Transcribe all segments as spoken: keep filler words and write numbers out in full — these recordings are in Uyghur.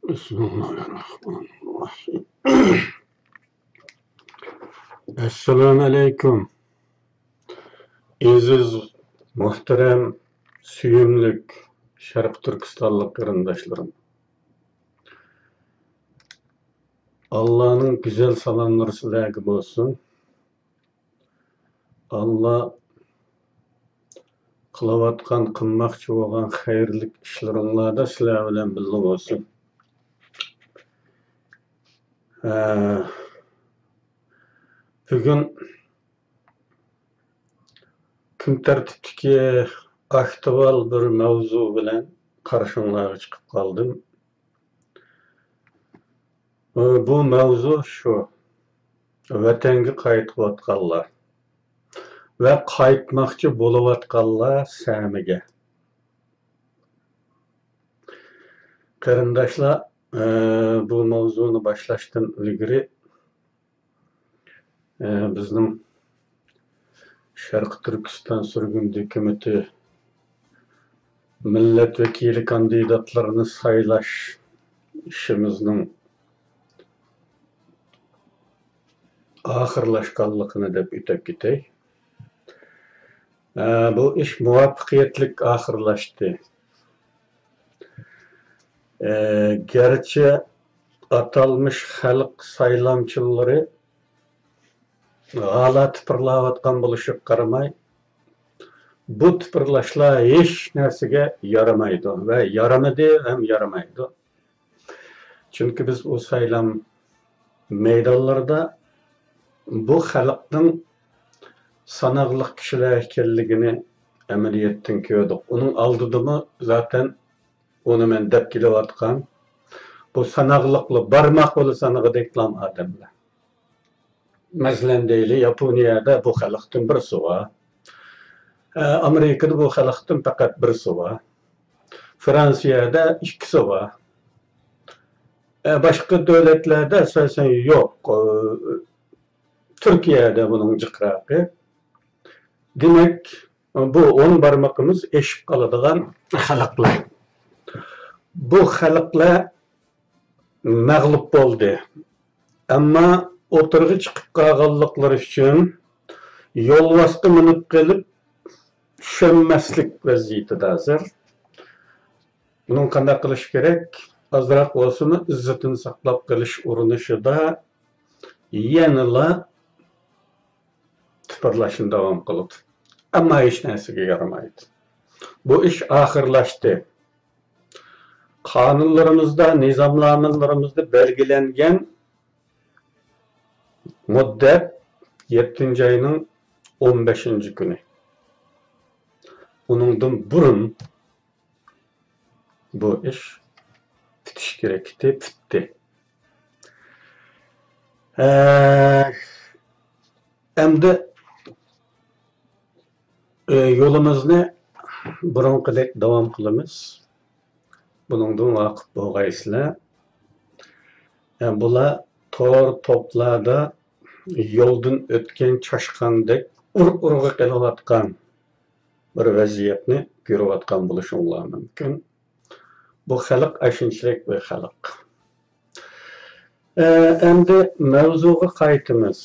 بىسمىللاھىررەھمانىررەھىم. ئەسسالامۇ ئەلەيكۇم. ئەزىز، مۇھتەرەم، سۆيۈملۈك شەرقىي تۈركىستانلىق قېرىنداشلىرىم. ئاللانىڭ گۈزەل سالاملىرى سىلەرگە بولسۇن. ئاللا قىلىۋاتقان، قىلماقچى بولغان خەيرلىك ئىشلىرىڭلاردا سىلەر بىلەن بىللە بولسۇن. ھە، بۈگۈن كۈن تەرتىپتىكى ئاكتۇئال بىر مەۋزۇ بىلەن قارشىڭلارغا چىقىپ قالدىم. بۇ مەۋزۇ شۇ، ۋەتەنگە قايتىۋاتقانلار ۋە قايتماقچى بولۇۋاتقانلار سەمىگە. قېرىنداشلار، بۇ مەۋزۇنى باشلاشتىن ئىلگىرى، بىزنىڭ شەرقىي تۈركىستان سۈرگۈن ھۆكۈمىتى مىللەت ۋەكىلى كاندىداتلىرىنى سايلاش ئىشىمىزنىڭ ئاخىرلاشقانلىقىنى دەپ ئۆتۈپ كېتەي. ئە، بۇ ئىش مۇۋەپپەقىيەتلىك ئاخىرلاشتى. ئە، گەرچە ئاتالمىش خەلق سايلامچىلىرى ھالا تىپىرلاۋاتقان بولۇشىغا قارىماي، بۇ تىپىرلاشلار ھېچ نەرسىگە يارىمايدۇ ۋە يارىمىدى ھەم يارىمايدۇ. چۈنكى بىز ئۇ سايلام مەيدانلىرىدا بۇ خەلقنىڭ ساناقلىق كىشىلەر ئىكەنلىكىنى ئەمەلىيەتتىن كۆردۇق. ئۇنىڭ ئالدىدىمۇ زاتەن ئۇنى مەن دەپ كېلىۋاتقان، بۇ ساناقلىقلا، بارماق بىلەن سانىغۇدەكلام ئادەملەر. مەسىلەن، دەيلى، ياپونىيەدە بۇ خەلقتىن بىرسى بار. ئە، ئامېرىكىدا بۇ خەلقتىن پەقەت بىرسى بار. فرانسىيەدە ئىككىسى بار. ئە، باشقا دۆلەتلەردە ئاساسەن يوق. ئە، تۈركىيەدە بۇنىڭ جىقراقى. دېمەك، بۇ ئون بارمىقىمىز ئېشىپ قالىدىغان خەلقلەر. بۇ خەلقلەر مەغلۇپ بولدى. ئەمما ئوتتۇرىغا چىقىپ قالغانلىقلىرى ئۈچۈن يولۋاسقا مىنىپ قېلىپ چۈشەنمەسلىك ۋەزىيىتىدە ھازىر. بۇنىڭ قانداق قىلىش كېرەك؟ ئازراق بولسىمۇ ئىززىتىنى ساقلاپ قېلىش ئۇرۇنۇشىدا يەنىلا تىپىرلاشنى داۋام قىلىدۇ. ئەمما ھېچ نەرسىگە يارىمايدۇ. بۇ ئىش ئاخىرلاشتى. قانۇنلىرىمىزدا، نىزامنامىلىرىمىزدە بەلگىلەنگەن مۇددەت يەتتىنچى ئاينىڭ ئون بەشىنچى كۈنى. ئۇنىڭدىن بۇرۇن بۇ ئىش پۈتۈش كېرەك ئىدى، پۈتتى. ئە، ئەمدى، ئە، يولىمىزنى بۇرۇنقىدەك داۋام قىلىمىز. بۇنىڭدىن ۋاقىپ بولغايسىلەر. ئە، بۇلار تور توپلاردا يولدىن ئۆتكەن چاشقاندەك ئۇر-ئۇرغا قېلىۋاتقان بىر ۋەزىيەتنى كۆرۈۋاتقان بولۇشۇڭلار مۇمكىن. بۇ خەلق ئاشۇنچىلىك بىر خەلق. ئە، ئەمدى مەۋزۇغا قايتىمىز.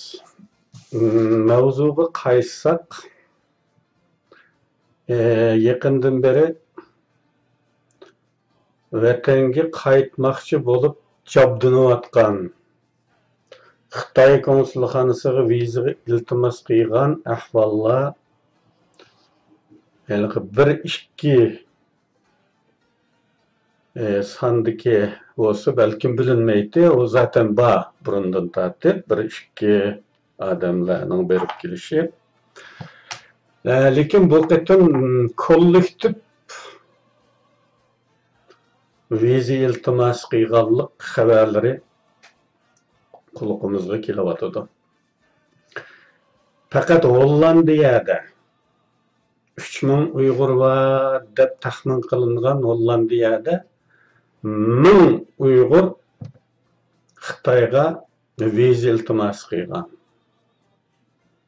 مم، مەۋزۇغا قايتساق، ئە، يېقىندىن بېرى ۋەتەنگە قايتماقچى بولۇپ جابدۇنۇۋاتقان، خىتاي كونسۇلخانىسىغا ۋىزىغا ئىلتىماس قىلغان ئەھۋاللار ھېلىقى بىر ئىككى، ئى، ساندىكى بولسا بەلكىم بىلىنمەيتتى. ئۇ زاتەن بار، بۇرۇندىن تارتىپ بىر ئىككى ئادەملەرنىڭ بېرىپ كېلىشى. ئە، لېكىن بۇ قېتىم، م، كوللېكتىپ ۋىزا ئىلتىماس قىلغانلىق خەۋەرلىرى قۇلىقىمىزغا كېلىۋاتىدۇ. پەقەت ھوللاندىيەدە ئۈچ مىڭ ئۇيغۇر بار دەپ تەخمىن قىلىنغان ھوللاندىيەدە مىڭ ئۇيغۇر خىتايغا ۋىزا ئىلتىماس قىلغان.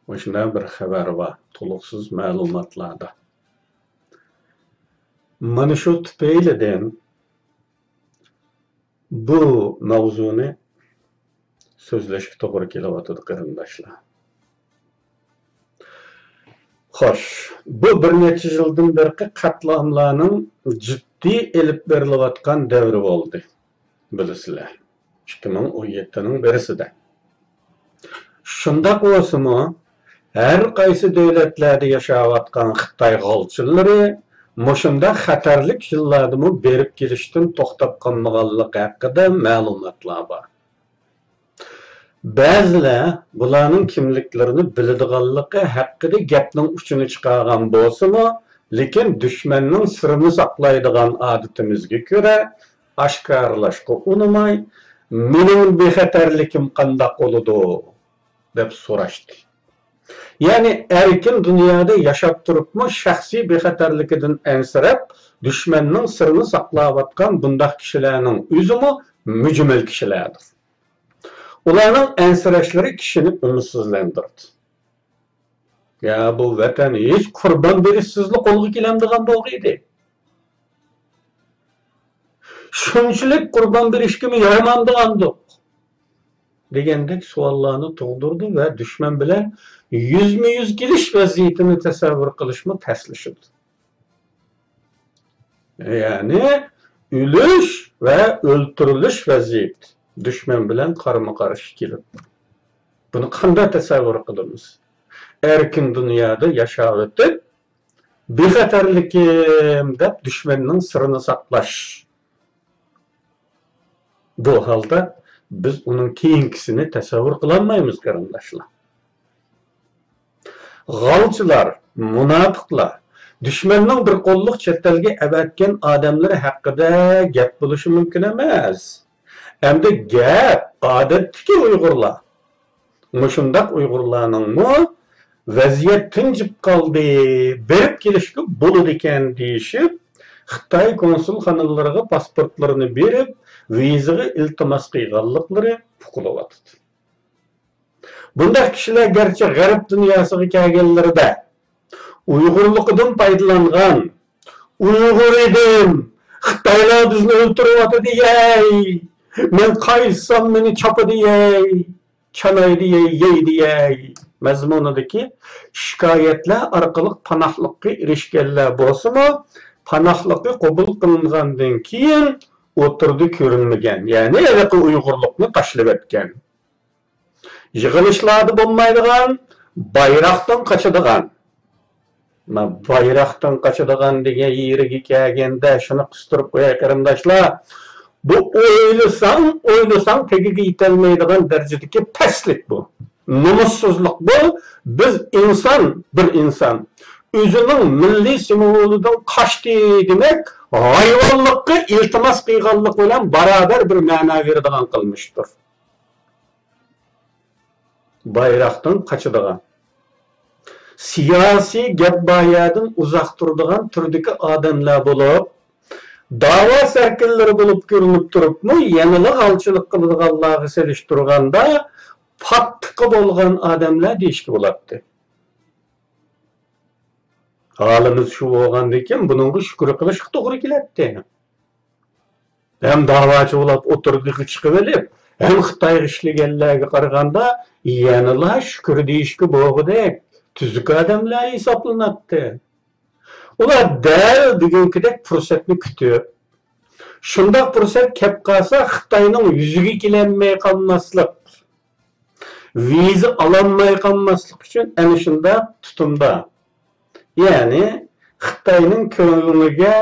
مۇشۇنداق بىر خەۋەر بار، تولۇقسىز مەلۇماتلاردا. مانا شۇ تۈپەيلىدىن بۇ ماۋزۇنى سۆزلەشكە توغرا كېلىۋاتىدۇ، قېرىنداشلار. خوش، بۇ بىر نەچچە يىلدىن بېرىقى قەتلىئاملارنىڭ جىددىي ئېلىپ بېرىلىۋاتقان دەۋرى بولدى، بىلىسىلەر. ئىككى مىڭ ئون يەتتىنىڭ بىرسىدە. شۇنداق بولسىمۇ، ھەر قايسى دۆلەتلەردە ياشاۋاتقان خىتاي غالچىلىرى مۇشۇنداق خەتەرلىك يىللاردىمۇ بېرىپ كېلىشتىن توختاپ قالمىغانلىقى ھەققىدە مەلۇماتلار بار. بەزىلەر بۇلارنىڭ كىملىكلىرىنى بىلىدىغانلىقى ھەققىدە گەپنىڭ ئۇچىنى چىقارغان بولسىمۇ، لېكىن دۈشمەننىڭ سىرىنى ساقلايدىغان ئادىتىمىزگە كۆرە، ئاشكارىلاشقا ئۇنىماي، «مېنىڭ بىخەتەرلىكىم قانداق بولىدۇ؟» دەپ سوراشتى. يەنى ئەركىن دۇنيادا ياشاپ تۇرۇپمۇ شەخسىي بىخەتەرلىكىدىن ئەنسىرەپ، دۈشمەننىڭ سىرىنى ساقلاۋاتقان بۇنداق كىشىلەرنىڭ ئۆزىمۇ مۈجمەل كىشىلەردۇر. ئۇلارنىڭ ئەنسىرەشلىرى كىشىنى ئۈمىدسىزلەندۈرىدۇ. يا، بۇ ۋەتەن ھېچ قۇربان بېرىشسىزلا قولغا كېلەمدىغان بولغىيدى. شۇنچىلىك قۇربان بېرىشكىمۇ يارىمامدىغاندۇق؟ دېگەندەك سوئاللارنى تۇغدۇرىدۇ ۋە دۈشمەن بىلەن يۈزمۇ يۈز كېلىش ۋەزىيىتىنى تەسەۋۋۇر قىلىشمۇ تەسلىشىدۇ. يەنى ئۆلۈش ۋە ئۆلتۈرۈلۈش ۋەزىيىتى، دۈشمەن بىلەن قارمۇ قارشى كېلىپ. بۇنى قانداق تەسەۋۋۇر قىلىمىز؟ ئەركىن دۇنيادا ياشاۋېتىپ، بىخەتەرلىكىم دەپ دۈشمەننىڭ سىرىنى ساقلاش. بۇ ھالدا بىز ئۇنىڭ كېيىنكىسىنى تەسەۋۋۇر قىلالمايمىز، قېرىنداشلار. غالچىلار، مۇناپىقلار، دۈشمەننىڭ بىر قوللۇق چەت ئەلگە ئەۋەتكەن ئادەملىرى ھەققىدە گەپ بولۇشى مۇمكىن ئەمەس. ئەمدى گەپ ئادەتتىكى ئۇيغۇرلار. مۇشۇنداق ئۇيغۇرلارنىڭمۇ ۋەزىيەت تىنجىپ قالدى، بېرىپ كېلىشكە بولىدىكەن دېيىشىپ، خىتاي كونسۇلخانىلىرىغا پاسپورتلىرىنى بېرىپ، ۋىزىغا ئىلتىماس قىلغانلىقلىرى ئۇقۇلۇۋاتىدۇ. بۇنداق كىشىلەر گەرچە غەرب دۇنياسىغا كەلگەنلىرىدە ئۇيغۇرلۇقىدىن پايدىلانغان، «ئۇيغۇر ئىدىم، خىتايلار بىزنى ئۆلتۈرۈۋاتىدۇ يەي، مەن قايتسام مېنى چاپىدۇ يەي، چانايدۇ يەي، يەيدۇ يەي» مەزمۇنىدىكى شىكايەتلەر ئارقىلىق پاناھلىققا ئېرىشكەنلەر بولسىمۇ، پاناھلىقى قوبۇل قىلىنغاندىن كېيىن ئوتتۇرىدا كۆرۈنمىگەن، يەنى ھېلىقى ئۇيغۇرلۇقنى تاشلىۋەتكەن. يىغىلىشلاردا بولمايدىغان، بايراقتىن قاچىدىغان. مانا، بايراقتىن قاچىدىغان دېگەن يېرىگە كەلگەندە، شۇنى قىستۇرۇپ قوياي، قېرىنداشلار. بۇ ئويلىساڭ، ئويلىساڭ تېگىگە يېتەلمەيدىغان دەرىجىدىكى پەسلىك بۇ. نومۇسسىزلىق بۇ. بىز ئىنسان، بىر ئىنسان ئۆزىنىڭ مىللىي سىمۋولىدىن قاچتى دېمەك، ھايۋانلىققا ئىلتىماس قىلغانلىق بىلەن باراۋەر بىر مەنا بېرىدىغان قىلمىشتۇر. بايراقتىن قاچىدىغان، سىياسىي گەپ-بايادىن ئۇزاق تۇرىدىغان تۈردىكى ئادەملەر بولۇپ، داۋا سەركىلىرى بولۇپ كۆرۈنۈپ تۇرۇپمۇ، يەنىلا غالچىلىق قىلىدىغانلارغا سېلىشتۇرغاندا، پاتتىقى بولغان ئادەملەر دېيىشكە بولاتتى. ھالىمىز شۇ بولغاندىكىن، بۇنىڭغا شۈكۈر قىلىشقا توغرا كېلەتتى. ھەم داۋاچى بولاپ ئوتتۇرىغا چىقىۋېلىپ، ھەم خىتايغا ئىشلىگەنلەرگە قارىغاندا، يەنىلا شۈكۈر دېيىشكە بولغۇدەك تۈزۈك ئادەملەر ھېسابلىناتتى. ئۇلار دەل بۈگۈنكىدەك پۇرسەتنى كۈتۈپ، شۇنداق پۇرسەت كەپ قالسا، خىتاينىڭ يۈزىگە كېلەلمەي قالماسلىق، ۋىزا ئالالماي قالماسلىق ئۈچۈن ئەنە شۇنداق تۇتۇمدا، يەنى خىتاينىڭ كۆڭلىگە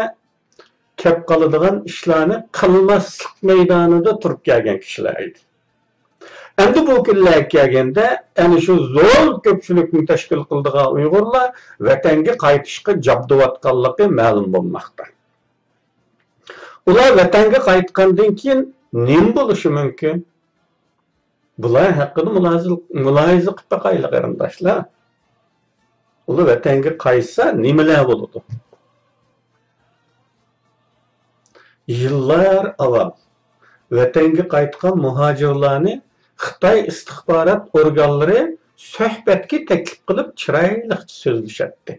كەپ قالىدىغان ئىشلارنى قىلماسلىق مەيدانىدا تۇرۇپ كەلگەن كىشىلەر ئىدى. ئەمدى بۇ كۈنلەرگە كەلگەندە، ئەنە شۇ زور كۆپچىلىكنى تەشكىل قىلىدىغان ئۇيغۇرلار ۋەتەنگە قايتىشقا جابدۇۋاتقانلىقى مەلۇم بولماقتا. ئۇلار ۋەتەنگە قايتقاندىن كېيىن نېمە بولۇشى مۇمكىن؟ بۇلار ھەققىدە مۇلاھىزە، مۇلاھىزە قىلىپ باقايلى، قېرىنداشلار. ئۇلار ۋەتەنگە قايتسا نېمىلەر بولىدۇ؟ يىللار ئاۋۋال ۋەتەنگە قايتقان مۇھاجىرلارنى خىتاي ئىستىخبارات ئورگانلىرى سۆھبەتكە تەكلىپ قىلىپ، چىرايلىقچە سۆزلىشەتتى.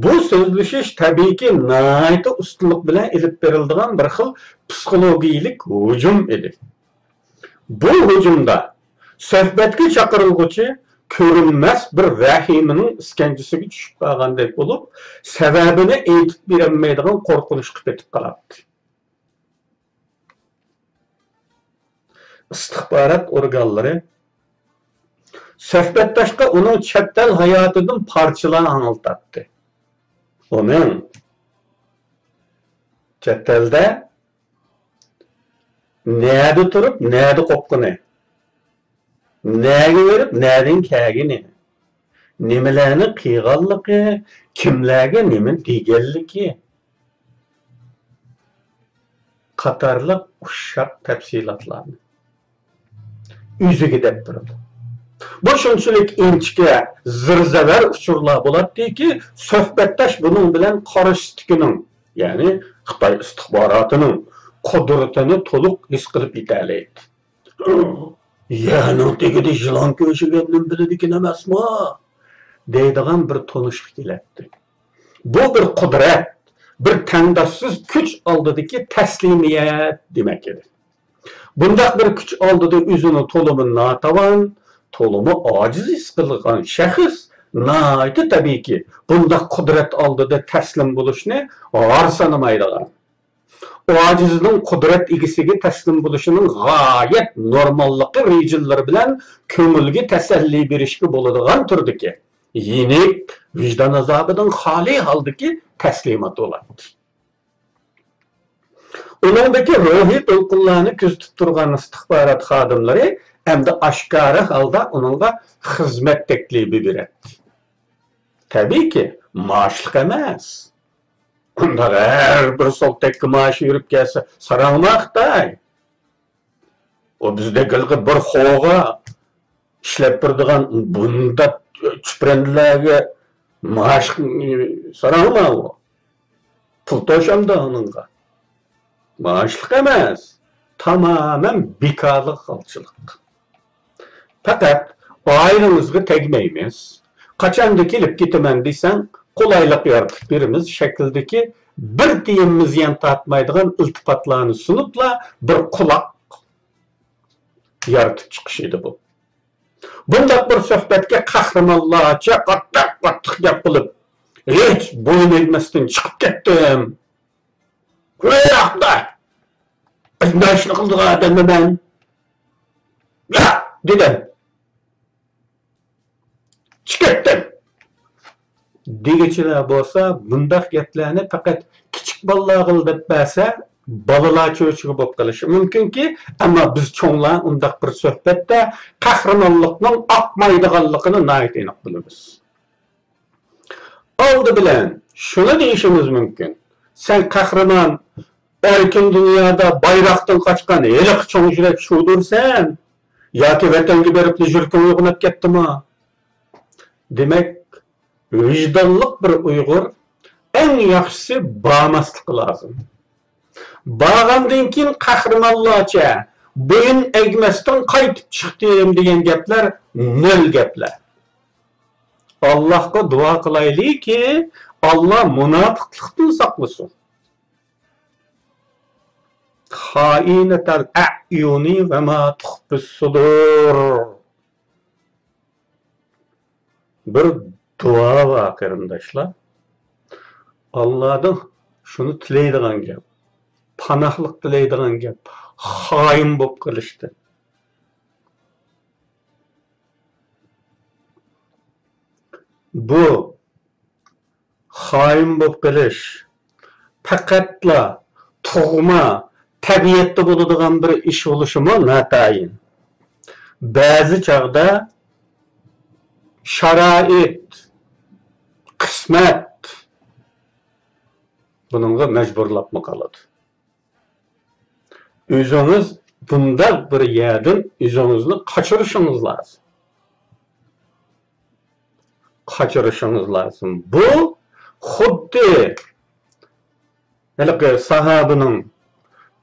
بۇ سۆزلىشىش تەبىئىيكى ناھايىتى ئۇستىلىق بىلەن ئېلىپ بېرىلىدىغان بىر خىل پسىخولوگىيىلىك ھۇجۇم ئىدى. بۇ ھۇجۇمدا سۆھبەتكە چاقىرىلغۇچى كۆرۈنمەس بىر ۋەھىمىنىڭ ئىسكەنجىسىگە چۈشۈپ قالغاندەك بولۇپ، سەۋەبىنى ئېيتىپ بېرەلمەيدىغان قورقۇنچقا پېتىپ قالاتتى. ئىستىخبارات ئورگانلىرى سۆھبەتداشقا ئۇنىڭ چەت ئەل ھاياتىدىن پارچىلار ئاڭلىتاتتى. ئۇنىڭ چەت ئەلدە نەدە تۇرۇپ، نەدە قوپقىنى، نەگە بېرىپ، نەدىن كەلگىنى، نېمىلەرنى قىلغانلىقى، كىملەرگە نېمە دېگەنلىكى قاتارلىق ئۇششاق تەپسىلاتلارنى ئۆزىگە دەپ بېرىدۇ. بۇ شۇنچىلىك ئىنچىكە، زىرزەۋەر ئۇچۇرلار بولاتتىكى، سۆھبەتداش بۇنىڭ بىلەن قارشىسىدىكىنىڭ، يەنى خىتاي ئىستىخباراتىنىڭ قۇدرىتىنى تولۇق ھېس قىلىپ يېتەلەيدۇ. يەرنىڭ تېگىدە يىلان كۆشىگەننى بىلىدىكەن ئەمەسمۇ؟ دەيدىغان بىر تونۇشقا كېلەتتى. بۇ بىر قۇدرەت، بىر تەڭداشسىز كۈچ ئالدىدىكى تەسلىمىيەت دېمەك ئىدى. بۇنداق بىر كۈچ ئالدىدا ئۆزىنى تولىمۇ ناتاۋان، تولىمۇ ئاجىز ھېس قىلغان شەخس ناھايىتى تەبىئىيكى، بۇنداق قۇدرەت ئالدىدا تەسلىم بولۇشنى ھار سانىمايدىغان، ئاجىزنىڭ قۇدرەت ئىگىسىگە تەسلىم بولۇشىنىڭ غايەت نورماللىقى رىجىللىرى بىلەن كۆڭۈلگە تەسەللى بېرىشكە بولىدىغان تۈردىكى، يېنىك، ۋىجدان ئازابىدىن خالىي ھالدىكى تەسلىمات بولاتتى. ئۇنىڭدىكى روھىي دولقۇنلارنى كۆزىتىپ تۇرغان ئىستىخبارات خادىملىرى ئەمدى ئاشكارا ھالدا ئۇنىڭغا خىزمەت تەكلىپى بېرەتتى. تەبىئىيكى، مائاشلىق ئەمەس. ئۇنداق ھەر بىر سوغۇق تەككە مائاش يۈرۈپ كەلسە، ساراڭما خىتاي؟ ئۇ بىزدەك ھېلىقى بىر خوغا ئىشلەپ بېرىدىغان بۇنداق چۈپرەندىلەرگە مائاش ساراڭما ئۇ؟ پۇل توشامدا ئۇنىڭغا. مائاشلىق ئەمەس، تامامەن بىكارلىق غالچىلىق. پەقەت ئائىلىڭىزگە تەگمەيمىز. قاچاندا كېلىپ كېتىمەن دېسەڭ، قولايلىق يارىتىپ بېرىمىز شەكلىدىكى بىر تىيىنمۇ زىيان تارتمايدىغان ئىلتىپاتلارنى سۇنۇپلا بىر قۇلاق يارىتىپ چىقىش ئىدى بۇ. بۇنداق بىر سۆھبەتكە قەھرىمانلارچە قاتتىق قاتتىق گەپ قىلىپ، ھېچ بويۇن ئەگمەستىن چىقىپ كەتتىم. ۋەي ئاختا! ئاشۇنداق ئىشنى قىلىدىغان ئادەممۇ مەن؟ ياق! دېدىم. چىقىپ كەتتىم! دېگۈچىلەر بولسا بۇنداق گەپلەرنى پەقەت كىچىك بالىلارغىلا دەپ بەرسە، بالىلار چۆچۈرە بولۇپ قېلىشى مۇمكىنكى، ئەمما بىز چوڭلار ئۇنداق بىر سۆھبەتتە قەھرىمانلىقنىڭ ئاقمايدىغانلىقىنى ناھايىتى ئېنىق بىلىمىز. ئالدى بىلەن شۇنى دېيىشىمىز مۇمكىن، سەن قەھرىمان، ئەركىن دۇنيادا بايراقتىن قاچقان ھېلىقى چوڭ يۈرەك شۇدۇرسەن؟ ياكى ۋەتەنگە بېرىپلا يۈرىكىڭ ئويغىنىپ كەتتىمۇ؟ دېمەك، ۋىجدانلىق بىر ئۇيغۇر ئەڭ ياخشىسى بارماسلىقى لازىم. بارغاندىن كېيىن قەھرىمانلارچە بويۇن ئەگمەستىن قايتىپ چىقتىم دېگەن گەپلەر نۆل گەپلەر. ئاللاھقا دۇئا قىلايلىكى، ئاللا مۇناپىقلىقتىن ساقلىسۇن. خائنة الأعين وما تخفي الصدور. بىر دۇئا بار، قېرىنداشلار. ئاللادىن شۇنى تىلەيدىغان گەپ، پاناھلىق تىلەيدىغان گەپ، خائىن بولۇپ قېلىشتىن. بۇ خائىن بولۇپ قېلىش پەقەتلا تۇغما تەبىئەتتە بولىدىغان بىر ئىش بولۇشىمۇ ناتايىن. بەزى چاغدا شارائىت، قىسمەت بۇنىڭغا مەجبۇرلاپمۇ قالىدۇ. ئۆزىڭىز بۇنداق بىر يەردىن ئۆزىڭىزنى قاچۇرۇشىڭىز لازىم. قاچۇرۇشىڭىز لازىم. بۇ خۇددى ھېلىقى ساھابىنىڭ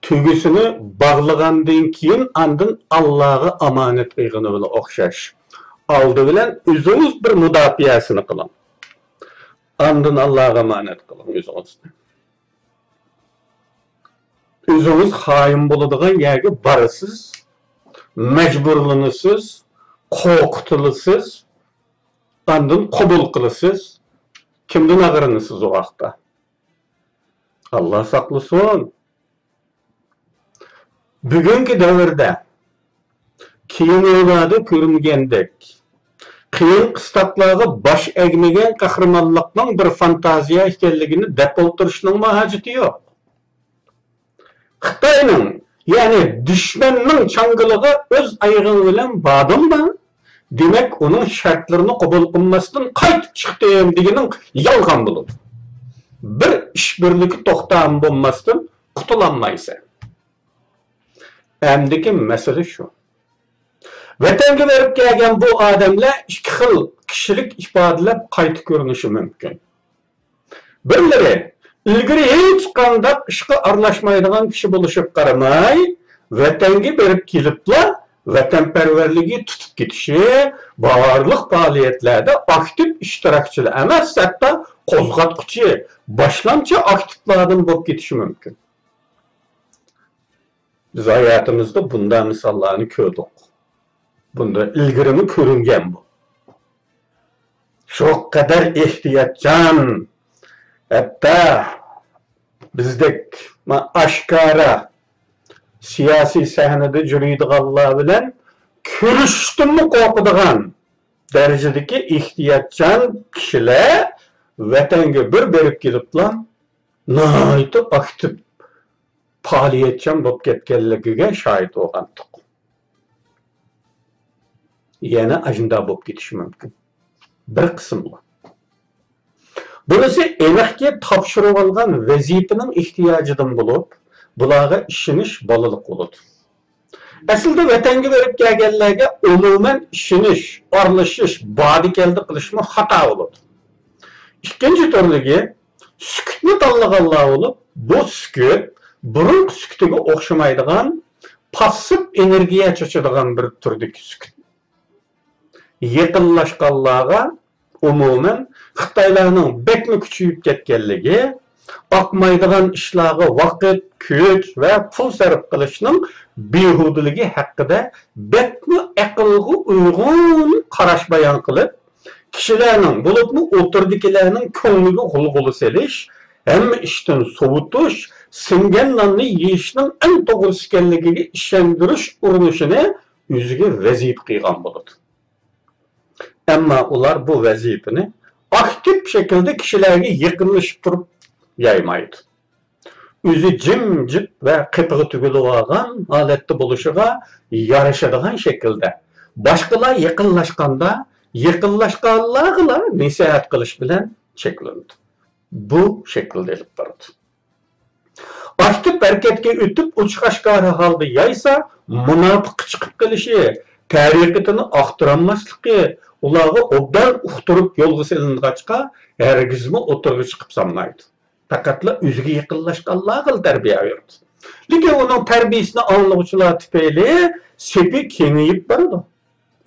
تۆگىسىنى باغلىغاندىن كېيىن ئاندىن ئاللاغا ئامانەت قىلغىنى بىلەن ئوخشاش. ئالدى بىلەن ئۆزىڭىز بىر مۇداپىئەسىنى قىلىڭ. ئاندىن ئاللاغا ئامانەت قىلىڭ ئۆزىڭىزنى. ئۆزىڭىز خائىن بولىدىغان يەرگە بارىسىز، مەجبۇرلىنىسىز، قورقۇتۇلىسىز، ئاندىن قوبۇل قىلىسىز. كىمدىن ئاغرىنىسىز ئۇ ھەقتە؟ ئاللا ساقلىسۇن. بۈگۈنكى دەۋردە كىنولاردا كۆرۈنگەندەك، قىيىن قىستاقلارغا باش ئەگمىگەن قەھرىمانلىقنىڭ بىر فانتازىيە ئىكەنلىكىنى دەپ ئولتۇرۇشنىڭمۇ ھاجىتى يوق. خىتاينىڭ، يەنى دۈشمەننىڭ چاڭگىلىغا ئۆز ئايىغىڭ بىلەن باردىڭمۇ، دېمەك، ئۇنىڭ شەرتلىرىنى قوبۇل قىلماستىن قايتىپ چىقتىم دېگىنىڭ يالغان بولىدۇ. بىر ئىش بىرلىكى توختامى بولماستىن قۇتۇلالمايسەن. ئەمدىكى مەسىلە شۇ. ۋەتەنگە بېرىپ كەلگەن بۇ ئادەملەر ئىككى خىل كىشىلىك ئىپادىلەپ قايتا كۆرۈنۈشى مۇمكىن. بىرلىرى ئىلگىرى ھېچقانداق ئىشقا ئارىلاشمايدىغان كىشى بولۇشىغا قارىماي، ۋەتەنگە بېرىپ كېلىپلا ۋەتەنپەرۋەرلىكى تۇتۇپ كېتىشى، بارلىق پائالىيەتلەردە ئاكتىپ ئىشتىراكچىلا ئەمەس، ھەتتا قوزغاتقۇچى، باشلامچى ئاكتىپلاردىن بولۇپ كېتىشى مۇمكىن. بىز ھاياتىمىزدا بۇنداق مىساللارنى كۆردۇق. بۇنداق ئىلگىرىمۇ كۆرۈنگەن بۇ. شۇ قەدەر ئېھتىياتچان، ھەتتا بىزدەك ما-، ئاشكارا سىياسىي سەھنىدە يۈرىدىغانلار بىلەن كۆرۈشۈشتىنمۇ قورقىدىغان دەرىجىدىكى ئېھتىياتچان كىشىلەر ۋەتەنگە بىر بېرىپ كېلىپلا ناھايىتى ئاكتىپ پائالىيەتچان بولۇپ كەتكەنلىكىگە شاھىت بولغانتۇق. يەنە ئاشۇنداق بولۇپ كېتىشى مۇمكىن. بىر قىسىملار. بۇنىسى ئېنىقكى، تاپشۇرۇۋالغان ۋەزىپىنىڭ ئېھتىياجىدىن بولۇپ، بۇلارغا ئىشىنىش بالىلىق بولىدۇ. ئەسلىدە ۋەتەنگە بېرىپ كەلگەنلەرگە ئومۇمەن ئىشىنىش، ئارىلىشىش، باردا-كەلدە قىلىشمۇ خاتا بولىدۇ. ئىككىنچى تۈرلۈكى، سۈكۈتنى تاللىغانلار بولۇپ، بۇ سۈكۈت بۇرۇنقى سۈكۈتىگە ئوخشىمايدىغان، پاسسىپ ئېنېرگىيە چاچىدىغان بىر تۈردىكى سۈكۈت. يېقىنلاشقانلارغا ئومۇمەن خىتايلارنىڭ بەكمۇ كۈچىيىپ كەتكەنلىكى، ئاقمايدىغان ئىشلارغا ۋاقىت، كۈچ ۋە پۇل سەرپ قىلىشنىڭ بىھۇدىلىكى ھەققىدە بەكمۇ ئەقىلگە ئۇيغۇن قاراش بايان قىلىپ، كىشىلەرنىڭ، بولۇپمۇ ئوتتۇرىدىكىلەرنىڭ كۆڭلىگە غۇلغۇلا سېلىش، ھەممە ئىشتىن سوۋۇتۇش، سىڭگەن ناننى يېيىشنىڭ ئەڭ توغرىسى ئىكەنلىكىگە ئىشەندۈرۈش ئۇرۇنۇشىنى ئۆزىگە ۋەزىپە قىلغان بولىدۇ. ئەمما ئۇلار بۇ ۋەزىپىنى ئاكتىپ شەكىلدە كىشىلەرگە يېقىنلىشىپ تۇرۇپ يايمايدۇ. ئۆزى جىمجىت ۋە قېپىغا تۈگۈلۈۋالغان ھالەتتە بولۇشىغا يارىشىدىغان شەكىلدە، باشقىلار يېقىنلاشقاندا، يېقىنلاشقانلارغىلا نەسىھەت قىلىش بىلەن چەكلىنىدۇ. بۇ شەكىلدە ئېلىپ بارىدۇ. ئاكتىپ ھەرىكەتكە ئۆتۈپ، ئوچۇق-ئاشكارا ھالدا يايسا، مۇناپىققا چىقىپ قېلىشى، تەرىقىتىنى ئاختۇرالماسلىقى ئۇلارغا ئوبدان ئۇقتۇرۇپ يولغا سېلىنغاچقا، ھەرگىزمۇ ئوتتۇرىغا چىقىپ سالمايدۇ. پەقەتلا ئۆزىگە يېقىنلاشقانلارغىلا تەربىيە بېرىدۇ. لېكىن ئۇنىڭ تەربىيىسىنى ئاڭلىغۇچىلار تۈپەيلى سېپى كېڭىيىپ بارىدۇ.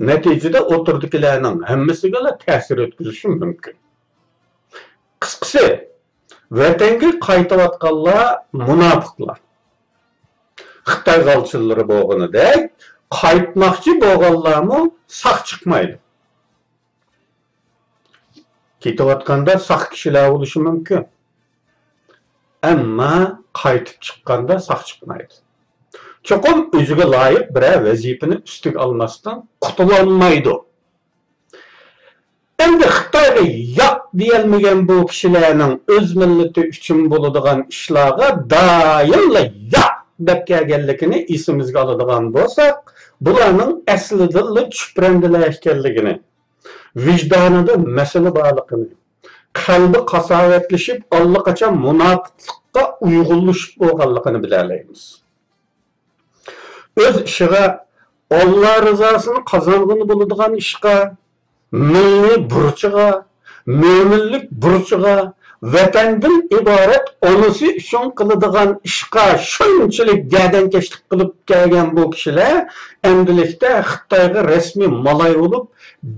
نەتىجىدە ئوتتۇرىدىكىلەرنىڭ ھەممىسىگىلا تەسىر ئۆتكۈزۈشى مۇمكىن. قىسقىسى، ۋەتەنگە قايتىۋاتقانلار مۇناپىقلار. خىتاي غالچىلىرى بولغىنىدەك، قايتماقچى بولغانلارمۇ ساق چىقمايدۇ. كېتىۋاتقاندا ساق كىشىلەر بولۇشى مۇمكىن. ئەمما قايتىپ چىققاندا ساق چىقمايدۇ. چوقۇم ئۆزىگە لايىق بىرەر ۋەزىپىنى ئۈستىگە ئالماستىن قۇتۇلالمايدۇ. ئەمدى خىتايغا ياق دېيەلمىگەن بۇ كىشىلەرنىڭ ئۆز مىللىتى ئۈچۈن بولىدىغان ئىشلارغا دائىملا ياق دەپ كەلگەنلىكىنى ئېسىمىزگە ئالىدىغان بولساق، بۇلارنىڭ ئەسلىدىنلا چۈپرەندىلەر ئىكەنلىكىنى، ۋىجدانىدا مەسىلە بارلىقىنى، قەلبى قاساۋەتلىشىپ، ئاللىقاچان مۇناپىقلىققا ئۇيغۇنلىشىپ بولغانلىقىنى بىلەلەيمىز. ئۆز ئىشىغا، ئاللا رىزاسىنى قازانغىلى بولىدىغان ئىشقا، مىللىي بۇرچىغا، مۆمىنلىك بۇرچىغا، ۋەتەندىن ئىبارەت ئانىسى ئۈچۈن قىلىدىغان ئىشقا شۇنچىلىك گەدەنكەشلىك قىلىپ كەلگەن بۇ كىشىلەر ئەمدىلىكتە خىتايغا رەسمىي مالاي بولۇپ،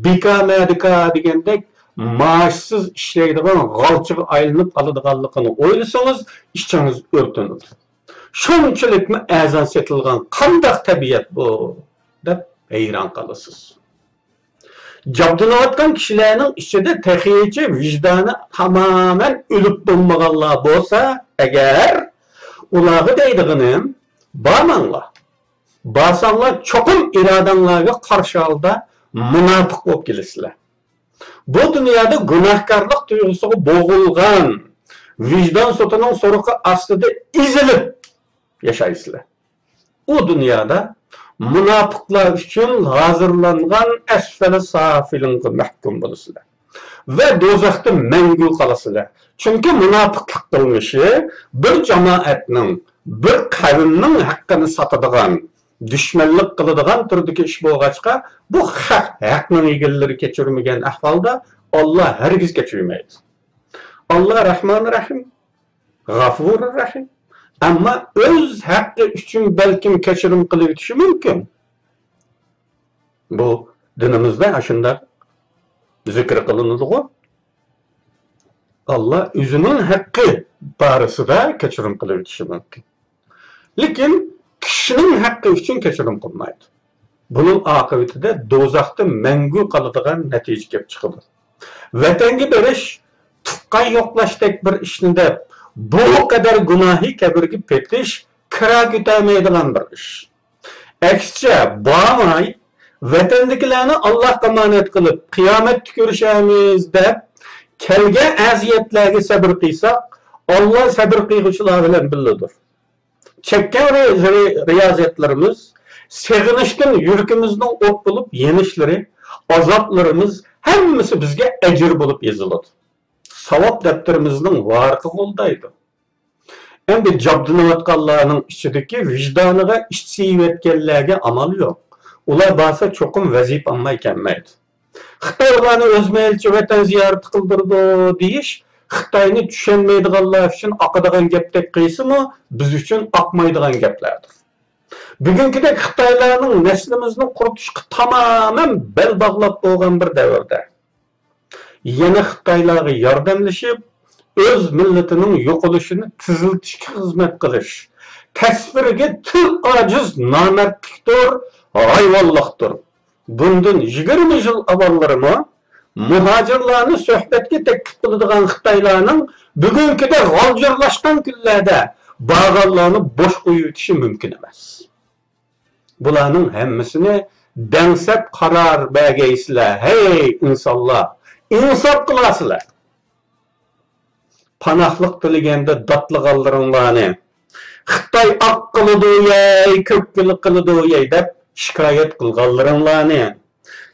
بىكا مەدىكا دېگەندەك مائاشسىز ئىشلەيدىغان غالچىغا ئايلىنىپ قالىدىغانلىقىنى ئويلىسىڭىز، ئىچىڭىز ئۆرتىنىدۇ. شۇنچىلىكمۇ ئەرزان سېتىلغان قانداق تەبىئەت بۇ؟ دەپ ھەيران قالىسىز. جابدۇلۇۋاتقان كىشىلەرنىڭ ئىچىدە تېخىچە ۋىجدانى تامامەن ئۆلۈپ بولمىغانلار بولسا ئەگەر، ئۇلارغا دەيدىغىنىم، بارماڭلار. بارساڭلار، چوقۇم ئىرادەڭلارگە قارشى ھالدا مۇناپىق بولۇپ كېلىسىلەر. بۇ دۇنيادا گۇناھكارلىق تۇيغۇسىغا بوغۇلغان، ۋىجدان سوتىنىڭ سورىقى ئاستىدا ئېزىلىپ ياشايسىلەر. ئۇ دۇنيادا مۇناپىقلار ئۈچۈن ھازىرلانغان ئەسفەلى سافىلىنغا مەھكۇم بولىسىلەر ۋە دوزاختا مەڭگۈ قالىسىلەر. چۈنكى مۇناپىقلىق قىلمىشى بىر جامائەتنىڭ، بىر قەۋمنىڭ ھەققىنى ساتىدىغان، دۈشمەنلىك قىلىدىغان تۈردىكى ئىش بولغاچقا، بۇ خەق ھەقنىڭ ئىگىلىرى كەچۈرمىگەن ئەھۋالدا ئاللا ھەرگىز كەچۈرمەيدۇ. ئاللا رەھمانى رەھىم، غەفۇرى رەھىم. ئەمما ئۆز ھەققى ئۈچۈن بەلكىم كەچۈرۈم قىلىۋېتىشى مۇمكىن. بۇ دىنىمىزدا ئاشۇنداق زىكىر قىلىنىدىغۇ. ئاللا ئۆزىنىڭ ھەققى بارىسىدا كەچۈرۈم قىلىۋېتىشى مۇمكىن. لېكىن كىشىنىڭ ھەققى ئۈچۈن كەچۈرۈم قىلمايدۇ. بۇنىڭ ئاقىۋىتىدە دوزاختا مەڭگۈ قالىدىغان نەتىجە كېلىپ چىقىدۇ. ۋەتەنگە بېرىش، تۇغقان يوقلاشتەك بىر ئىشنى دەپ، بۇ قەدەر گۇناھى كەبىرگە پېتىش كىرا كۆتەرمەيدىغان بىر ئىش. ئەكسىچە، بارماي، ۋەتەندىكىلەرنى ئاللاھقا ئامانەت قىلىپ، قىيامەتتە كۆرۈشەرمىز دەپ، كەلگەن ئەزىيەتلەرگە سەبرى قىلساق، ئاللا سەبرى قىلغۇچىلار بىلەن بىللىدۇر. چەككەن رى-، رى-، رىيازەتلىرىمىز، سېغىنىشتىن يۈرىكىمىزنىڭ ئوت بولۇپ يېنىشلىرى، ئازابلىرىمىز ھەممىسى بىزگە ئەجىر بولۇپ يېزىلىدۇ. ساۋاب دەپتىرىمىزنىڭ ۋارىقى غولدايدۇ. ئەمدى جابدۇلىنىۋاتقانلارنىڭ ئىچىدىكى ۋىجدانىغا ئىچ سىيىۋەتكەنلەرگە ئامال يوق. ئۇلار بارسا چوقۇم ۋەزىپە ئالماي كەلمەيدۇ. خىتاي ئۇلارنى ئۆز مەيلىچە ۋەتەن زىيارىتى قىلدۇرىدۇ دېيىش خىتاينى چۈشەنمەيدىغانلار ئۈچۈن ئاقىدىغان گەپتەك قىلسىمۇ، بىز ئۈچۈن ئاقمايدىغان گەپلەردۇر. بۈگۈنكىدەك خىتايلارنىڭ نەسلىمىزنى قۇرۇتۇشقا تامامەن بەل باغلاپ بولغان بىر دەۋردە، يەنە خىتايلارغا ياردەملىشىپ، ئۆز مىللىتىنىڭ يوقىلىشىنى تېزلىتىشكە خىزمەت قىلىش، تەسۋىرگە تىل ئاجىز نامەردلىكتۇر، ھايۋانلىقتۇر. بۇندىن يىگىرمە يىل ئاۋۋاللىرىمۇ مۇھاجىرلارنى سۆھبەتكە تەكلىپ قىلىدىغان خىتايلارنىڭ بۈگۈنكىدەك غالجىرلاشقان كۈنلەردە بارغانلارنى بوش قويۇۋېتىشى مۇمكىن ئەمەس. بۇلارنىڭ ھەممىسىنى دەڭسەپ قارار بەرگەيسىلەر، ھەي ئىنسانلار! ئىنساپ قىلارسىلەر! پاناھلىق تىلىگەندە داتلىغانلىرىڭلارنى، خىتاي ئاق قىلىدۇ يەي، كۆككىلا قىلىدۇ يەي دەپ شىكايەت قىلغانلىرىڭلارنى،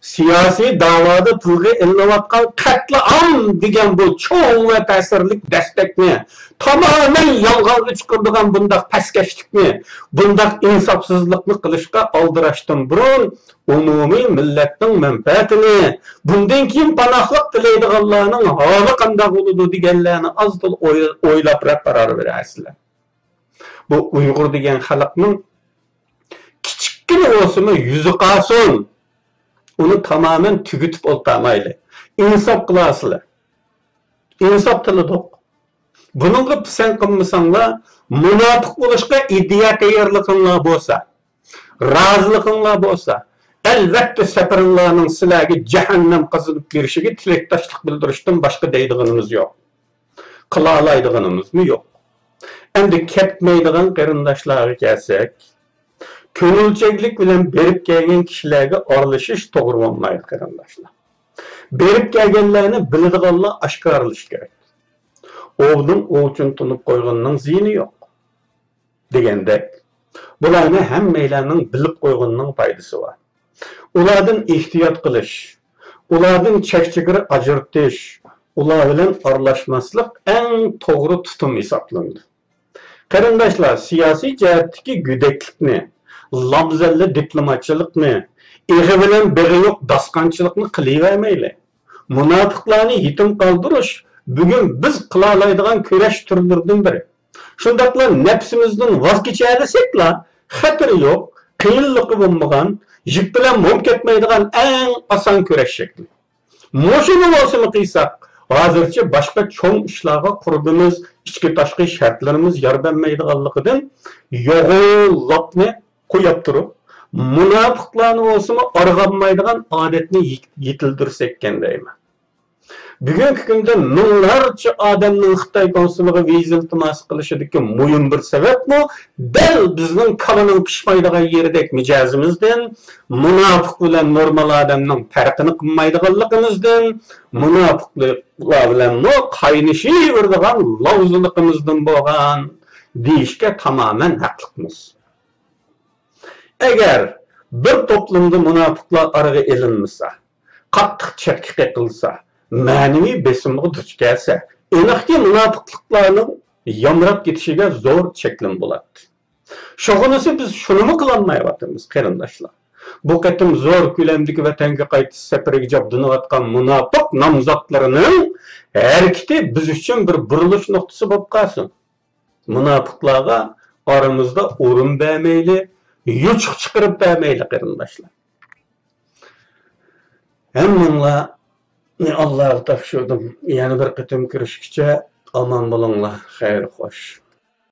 سىياسىي داۋادا تىلغا ئېلىنىۋاتقان قەتلىئام دېگەن بۇ چوڭ ۋە تەسىرلىك دەستەكنى تامامەن يالغانغا چىقىرىدىغان بۇنداق پەسكەشلىكنى، بۇنداق ئىنساپسىزلىقنى قىلىشقا ئالدىراشتىن بۇرۇن، ئومۇمىي مىللەتنىڭ مەنپەئەتىنى، بۇندىن كېيىن پاناھلىق تىلەيدىغانلارنىڭ ھالى قانداق بولىدۇ دېگەنلەرنى ئاز-تولا ئوي-، ئويلاپراق قارار بېرەرسىلەر. بۇ ئۇيغۇر دېگەن خەلقنىڭ كىچىككىنە بولسىمۇ يۈزى قارىسۇن. ئۇنى تامامەن تۈگىتىپ ئولتۇرمايلى. ئىنساپ قىلارسىلەر. ئىنساپ تىلىدۇق. بۇنىڭغا پىسەنت قىلمىساڭلار، مۇناپىق بولۇشقا ئىدىيە تەييارلىقىڭلار بولسا، رازىلىقىڭلار بولسا، ئەلۋەتتە سەپىرىڭلارنىڭ سىلەرگە جەھەننەم قازىنىپ بېرىشىگە تىلەكداشلىق بىلدۈرۈشتىن باشقا دەيدىغىنىمىز يوق. قىلالايدىغىنىمىزمۇ يوق. ئەمدى كەتمەيدىغان قېرىنداشلارغا كەلسەك، كۆڭۈلچەكلىك بىلەن بېرىپ كەلگەن كىشىلەرگە ئارىلىشىش توغرا بولمايدۇ، قېرىنداشلار. بېرىپ كەلگەنلەرنى بىلىدىغانلار ئاشكارىلىشى كېرەك. ئوۋنىڭ ئوۋچىنى تونۇپ قويغىنىنىڭ زىيىنى يوق دېگەندەك، بۇلارنى ھەممەيلەننىڭ بىلىپ قويغىنىنىڭ پايدىسى بار. ئۇلاردىن ئېھتىيات قىلىش، ئۇلاردىن چەك-چېگرا ئاجرىتىش، ئۇلار بىلەن ئارىلاشماسلىق ئەڭ توغرا تۇتۇم ھېسابلىنىدۇ. قېرىنداشلار، سىياسىي جەھەتتىكى گۆدەكلىكنى، لامزەللە دىپلوماتچىلىقنى، ئېغى بىلەن بېغى يوق داستىخانچىلىقنى قىلىۋەرمەيلى. مۇناپىقلارنى يېتىم قالدۇرۇش بۈگۈن بىز قىلالايدىغان كۈرەش تۈرلىرىدىن بىرى. شۇنداقلا نەپسىمىزدىن ۋاز كېچەلىسەكلا، خەتىرى يوق، قىيىنلىقى بولمىغان، يىپ بىلەن موم كەتمەيدىغان ئەڭ ئاسان كۈرەش شەكلى. مۇشۇنى بولسىمۇ قىلساق، ھازىرچە باشقا چوڭ ئىشلارغا قۇربىمىز، ئىچكى تاشقى شەرتلىرىمىز يار بەرمەيدىغانلىقىدىن يوغان لاپنى قويۇپ تۇرۇپ، مۇناپىقلارنى بولسىمۇ ئارغامايدىغان ئادەتنى يېتىلدۈرسەككەن دەيمەن. بۈگۈنكى كۈندە مىڭلارچە ئادەمنىڭ خىتاي كونسۇلىغا ۋىزا ئىلتىماسى قىلىشىدىكى مۇھىم بىر سەۋەبمۇ دەل بىزنىڭ كالىنىڭ پىشمايدىغان يېرىدەك مىجەزىمىزدىن، مۇناپىق بىلەن نورمال ئادەمنىڭ پەرقىنى قىلمايدىغانلىقىمىزدىن، مۇناپىقلار بىلەنمۇ قاينىشىۋېرىدىغان لاۋزىلىقىمىزدىن بولغان دېيىشكە تامامەن ھەقلىقمىز. ئەگەر بىر توپلۇمدا مۇناپىقلار ئارىغا ئېلىنمىسا، قاتتىق چەتكە قېقىلسا، مەنىۋى بېسىمغا دۇچ كەلسە، ئېنىقكى مۇناپىقلارنىڭ يامراپ كېتىشىگە زور چەكلىمە بولاتتى. شۇغىنىسى بىز شۇنىمۇ قىلالمايۋاتىمىز، قېرىنداشلار. بۇ قېتىم زور كۆلەمدىكى ۋەتەنگە قايتىش سەپىرىگە جابدۇنۇۋاتقان مۇناپىق نامزاتلىرىنىڭ ھەرىكىتى بىز ئۈچۈن بىر بۇرۇلۇش نۇقتىسى بولۇپ قالسۇن. مۇناپىقلارغا ئارىمىزدا ئورۇن بەرمەيلى، يوچۇق چىقىرىپ بەرمەيلى، قېرىنداشلار. ھەممىڭلارنى ئاللاغا تاپشۇردۇم. يەنە بىر قېتىم كۆرۈشكىچە ئامان بولۇڭلار. خەير خوش.